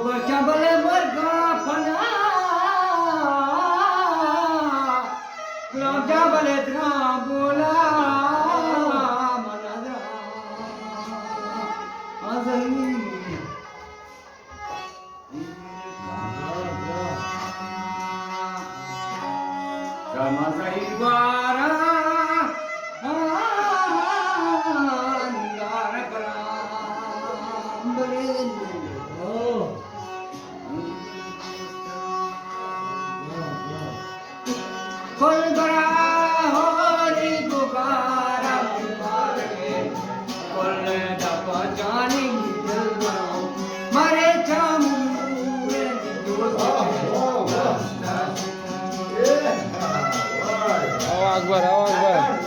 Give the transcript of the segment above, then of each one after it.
بچا بلے مرگا پنا، گلاب جا بلے دراں بولا، منا دراں آزئی۔ کل برا ہوری گبارا مبارکیں، کل دپا جانی دل برو، مارے چامور دوست۔ او اکبر، او اکبر۔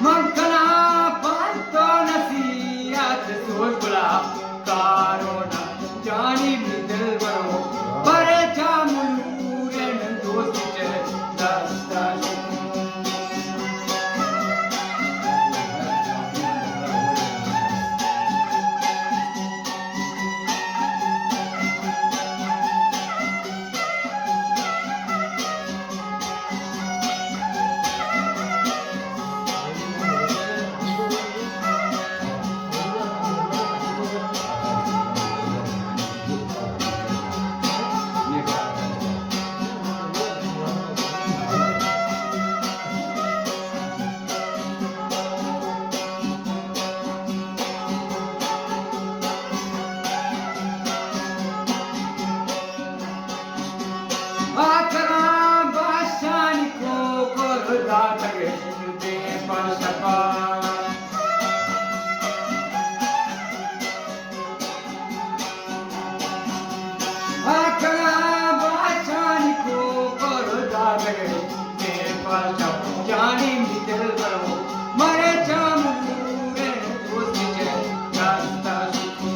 من کنا پنت و نصیحت سوچ بلا کارو نا جانی می دل برو، پرے چا ملورے من دوست چہ دست آتراں باشانی کوکر داتگ دیم پہ شپا۔ آتراں باشانی کوکر داتگ دیم پہ شپا۔ جانی می دل برو، مرے چام نورے دوست چہ دستا شکو۔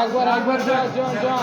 اکبر، اکبر، جان، جان، جان۔